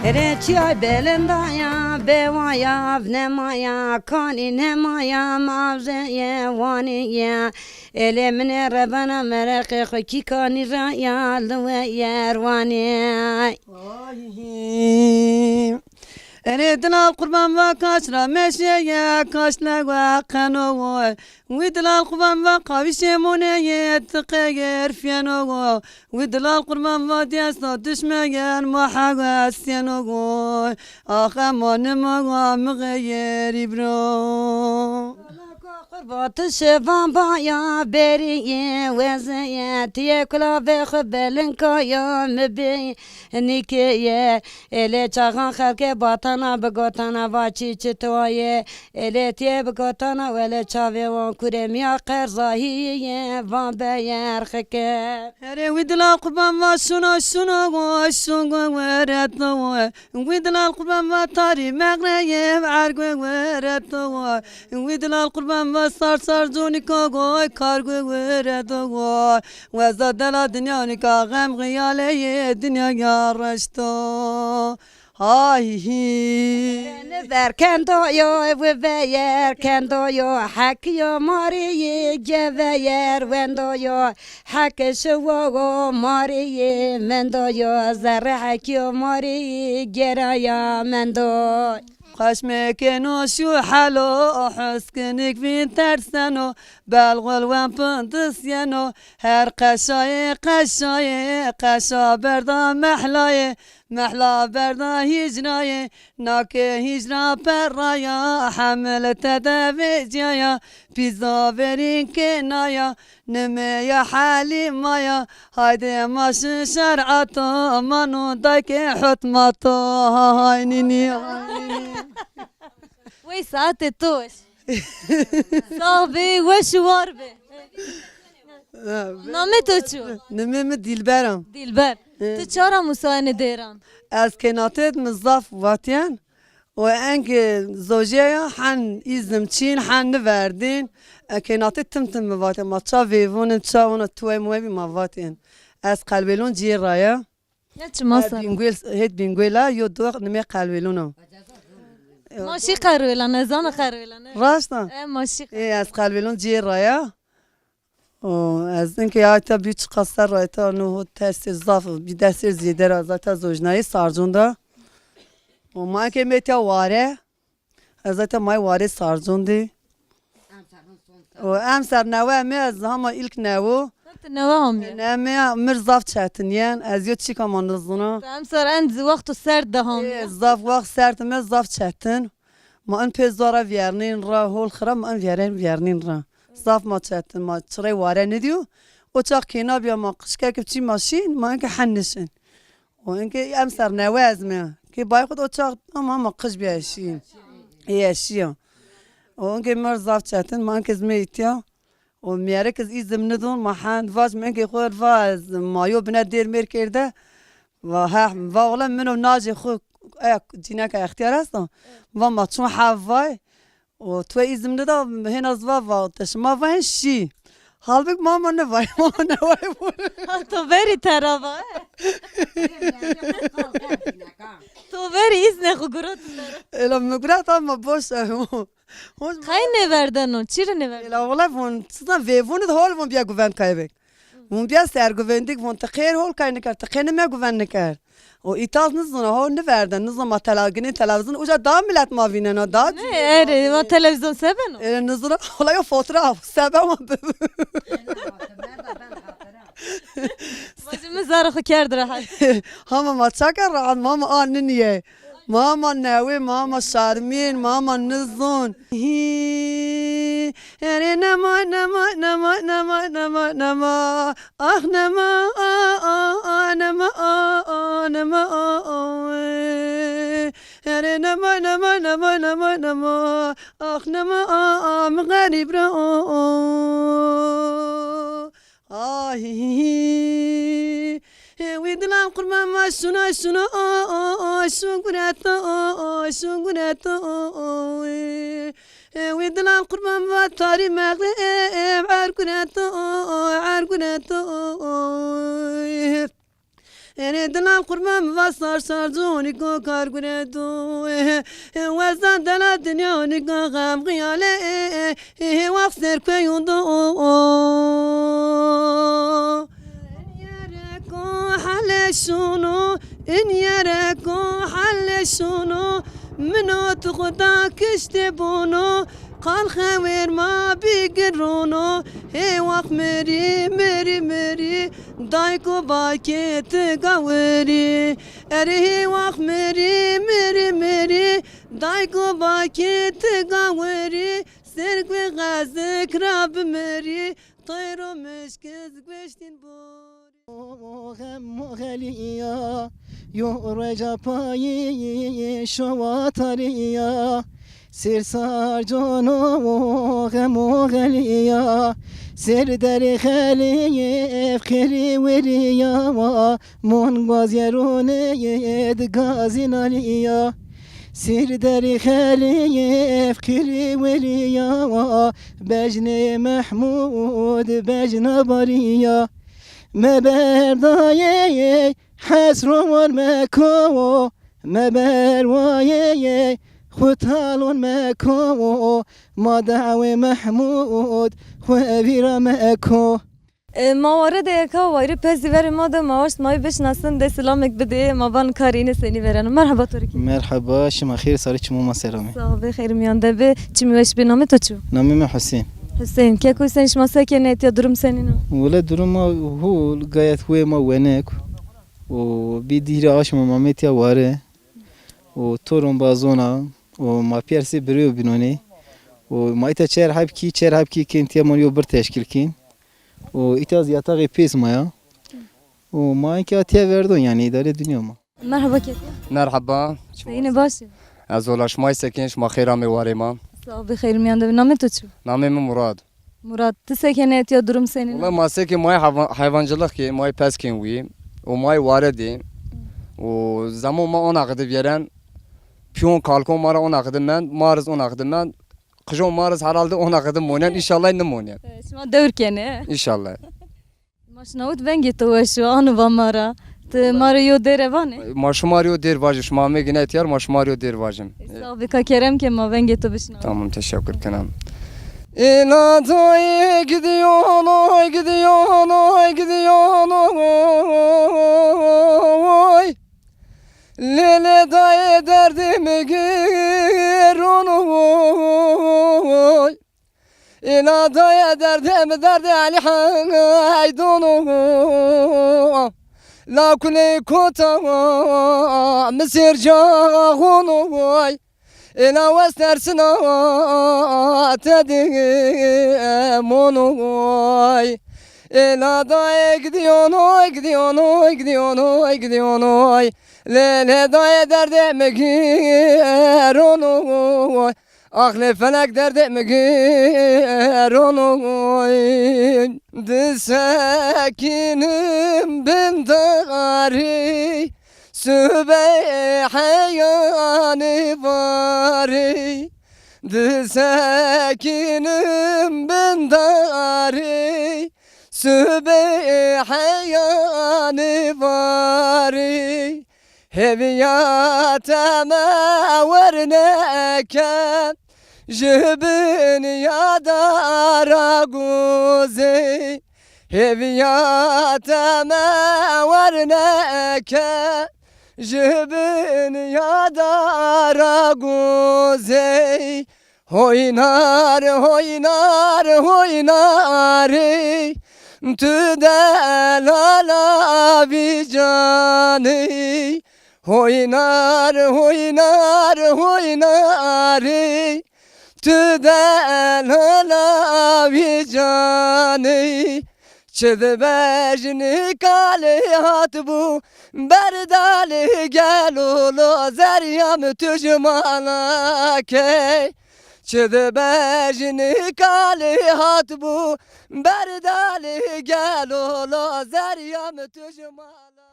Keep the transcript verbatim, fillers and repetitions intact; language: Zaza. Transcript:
Erê çiyay belindaya, bewaya, vnemaya, kanî nemaya, mavzeye, wanîye. Elê minê rebena mereqê xo kî kanî raya, liwe yerwanî. Ay. Erê dilal qurban va kaç ra meşeye, kaç lewa qeno woy. Wî dilal qurban va qawîşê moneyê, tiqeyê rifyeno woy. Wî dilal qurban va diyesta duşmeyen, ma hewes yeno woy. Axe ma nima wa mixeyerî bro. Qurbatişê van baya berî yê wezeye, tiyê kulavê xwu belinkaya mi bê nîkeye. Elê çaxan xelkê batana bi gotana va çî çi toye. Elê tiyê bi gotana welê çavê wan kurê miya qerzahî yê van beyer xike. Herê wî dila qurban va şuna şuna wa şungo were towe. Wî dilal qurban va tarî meqreyê ergo were towa. Wî dilal qurban va sar sar conî kagoy kargo were towa. Weza dela dinya nîka xem xiyaleyê dinya ya reşto. Hay hî. Ver kendo yo, ev veyer kendo yo, hek yo marî geveyer wendo yo. Heke şewa wo marî mendo yo, zerre hekî yo marî geraya mendo. Xweş mekeno şu helo, huskinik vîn terseno, belxul wen pindis yeno, her qeşayê qeşayê, qeşa berda mehlayê, mehla berda hîcrayê, nake hîcra perraya, hemil tede veciyaya, pîza verîn kenaya, Nimê ya Helîma ya, haydê ma şin şer'ato, ma no dayke hutmato, hay nînî, hay nînî. Wey saetê to weş. Sağ be, weş û war be. Namê to çi yo? Nimê mi Dilber a. Dilber. Hı. Tu çara musayene dêran? Ez kênatêd mi zaf vatîyen. O enge zojîya ya hen îznim çîn, hen niverdîn. E, kênatê tim tim mi vatên. Ma ça vêvûnin, ça ona tuwey muwey bî ma vatên. Ez Qelbêlon ciyê ra ya. Ya çima ser? Bîngwêl, hêt Bîngwêl a, yo do nimê Qelbêlon a. Ma şî Qelbêlon, ez zana Qelbêlon. Raşt a? E, ma şî. Ê, ez Qelbêlon ciyê ra ya. O, ez inkê ayta bî çiqa ser ra, ayta no ho testê zaf, bî des sêr zêde ra, ez ayta zojnayê Sarcon da. O, ma inkê mêtya ware. Ez ayta may ware Sarcon dî. O, emser newe mi, ez hama ilk newo. Ti newe hamîye? Ne mi, mir zaf çetin yen, ez yo çîka ma nizona. Emser en zi-, wexto serd de hamîye? Ê, zaf wext serd mi, zaf çetin. Ma in pê zora viyernîn ra, hol xira ma in viyeren viyernîn ra. Zaf ma çetin, ma çirey ware nidîyo. O çax kêna biya ma qijkek çî ma şîn, ma inke hen nişin. O inke emser newe ez me. Ke bay xud o çax ama ma qij biya şîn. Ê eşîya. O inke ma zaf çetin, ma inke zme îtya. O miyerek iz îzim nidon, ma hend vac mi inke xo va ez ma yo bine dêr mêr kerde. Va heh, va oğlan min o nacê xo, e, cîneka extiyar esta. Va ma çon hev vay. O tu îzim nida, hên ez va, va te şima va hên şî. Halbik mama ne vay, mama ne vay bu. Ha, to verî tera va, e? To verî îznê xo gurot tera. Ela mi gurat ama boş e. Qey nêverdeno, çi rê nêverdeno? Ela wala von, çizan vê, von de hol von biya guvend kaybek. Vun biya serguvendik, vun ti xêr hol kay nikerd, ti qe nime guven nikerd. O îtaz nizuna, ho niverden, nizuna ma tela-, ginê televîzyon, uca da milet ma vînena, da. Ne, erê, ma televîzyon se beno? Erê, nizuna, olay o fotoğraf, sebe ma bi. Vajî mi zara xo kerd rehet. Hama ma çaka rehet, ma ma a niniye. Mama newê, mama şarmîn, mama nizon. Hî, erê nema, nema, nema. Ah nema, a, a, a, nema, a, a, nema, a, a, ê. Erê nema, nema, nema. Ah nema, a, a, mi xerîb ra, o, o. Ay, hi, hi. Ê, wî dilan qurban va şuna, şuna, o, o, o, şu gureto, o, o, şu gureto, o, o, ê. Ê, wî dilan qurban va tarî mexrib, er gureto, o, o, er gureto, o, o, ê. Erê dilal qurban va sar sar conîko kar guredo. Wezdan dela dinya nîka xem xiyale. Wax ser kuyundo. Yereko hale şuno, in yereko hale şuno. Mino tu xuda kişte bono. Qal xewêr ma bîgir rono, hê wax mirî, mirî, mirî, dayko bakê ti gawirî. Erê hê wax mirî, mirî, mirî, dayko bakê ti gawirî, sergwê xezik ra bimirî, teyro mişkiz gueştîn borî. Moxe moxelîya, yo reca payî şowa tarîya. Sêr sar cono xe moxelîya, sêr derê xelîf xêrî werîya wa, mon gwazyeronê di gazîn alîya. Sêr derê xelîf xêrî werîya wa, bejnê Mehmûd bejna barîya. Meber dayê hesro war meko, meber wayê xwu talon meko, ma dawê Mehmûd xwu vîra meko. E, ma ware de eka wayirî pez zî verê ma de ma waşt ma yê bişinasin de silamek bidê, ma van karê înê senî vereno. Merheba to rê kek. Merheba, şima xêr, sarê çimû ma ser amê. Sax bê, xêr miyan de bê. Çimî weş bê, namê to çi yo? Namê mi Husên. Husên, keko Husên, şima se kenê, etya durum senîn o? Wele durum ma hol, gayet huyê ma wenek. O bî dî hîrê aşma ma mê tîya ware. O toron bazona, o ma pîyer sê birêyo bînonê. O ma îta çer heb kî, çer heb kî kên tîya ma yo bir teşkîl kên. O îta zî yataxê pês ma ya. O ma enkî tîya verdon, yanî îdarê dinya ma. Merheba keko. Merheba. Seyîne, baş ê? Ez ola, şima se kenê, şima xêr amê warê ma. Sax bê, xêr miyan de bê. Namê to çi? Namê mi Murad. Murad, ti se kenê, etya durum senîn o? Wela ma se kên, ma yê heywan-, heywancılık kên, ma yê pez kên wî. O ma yê ware dê. O zemo ma ona qide vîyeren. Pîyon kalkon ma ra ona qide mend, ma rê zî ona qide mend. Qijon ma rê zî herhalde ona qide monen, înşallah nimonen. E, şima dewr kenê. Înşallah. Ma şinawit vengê to weş o, ano va ma ra. Ti ma rê yo dêre vanê? Ma şima rê yo dêr vajim, şima amê gine tîyar, ma şima rê yo dêr vajim. E, sax bê ka, kerem ke ma vengê to bişinawit. Tamam, teşekkür kenem. Êla dayê gidiyonoy, gidiyonoy, gidiyonoy. Lê lê dayê derdê mi gironoy. Êla dayê derdê mi derdê Elî Heydon o. La kulê kota mi sêr caxon o. Êla wes tersina tedê mon o. Êla dayê gidiyonoy, gidiyonoy, gidiyonoy, gidiyonoy. Lê lê dayê derdê mi gironoy. Ax lê felek derdê mi gironoy. Disekînim bin darî, subê heyanî varî. Disekînim bin darî, subê heyanî varî. Hêvîya teme werneke, ji bin ya dara gozê. Hêvîya teme werneke, ji bin ya dara gozê. Hoynar, hoynar, hoynarê, tu delala vî canê. Hoynar, hoynar, hoynarê, tu delala vî canê. Çi dibejnî kalê hatibû, berdalê gelo lo zerya mi tu ji mala key. Çi dibejnî kalê hatibû, berdalê gelo lo zerya mi tu ji mala.